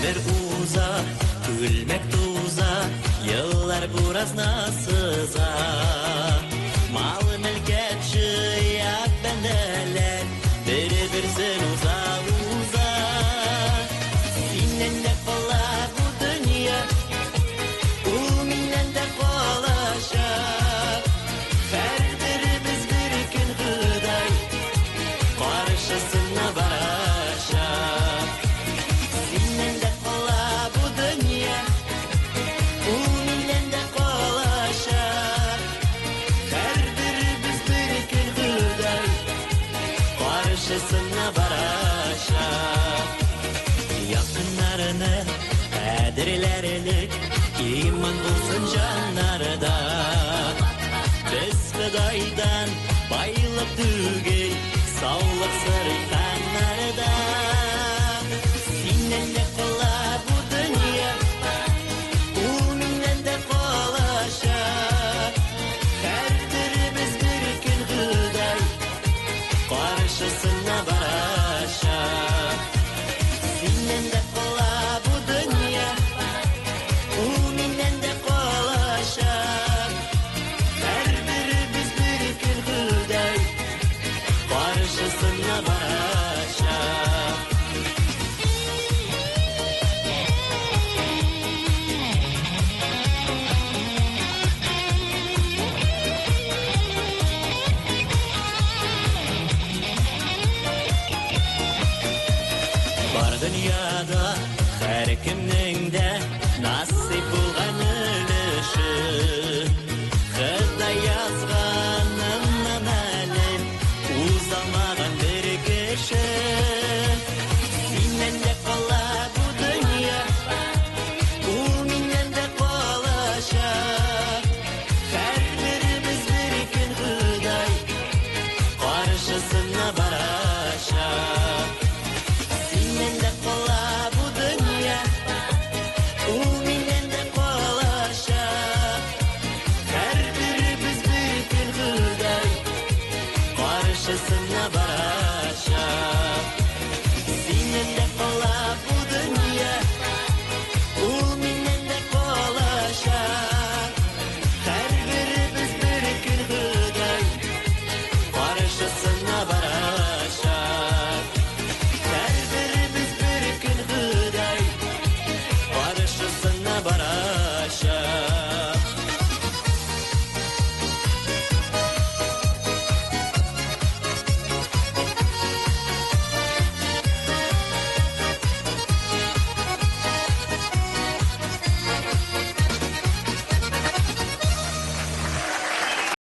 Гомер уза, күлмәк туза, еллар буразна сыза. Мал мөлкәт җыя бәндәләр, бер-берсен уза уза. Синнән дә кала бу дөнья, ул миннән дә калачак. Һәрберебез бер көн Ходай каршысына барачак. Синнән дә кала бу дөнья, ул миннән дә калачак. Һәрберебез бер көн Ходай каршысына барачак. Якыннарны кадерләрлек иман булсын җаннарда. Без Ходайдан байлык түгел, саулык сорый каннарда. Синнән дә кала бу дөнья, ул миннән дә калачак. Һәрберебез бер көн Ходай каршысына барачак. Синнән дә кала бу дөнья, ул миннән дә калачак. Һәрберебез бер көн Ходай каршысына барачак. Бар дөньяда һәркемнең дә насыйп булган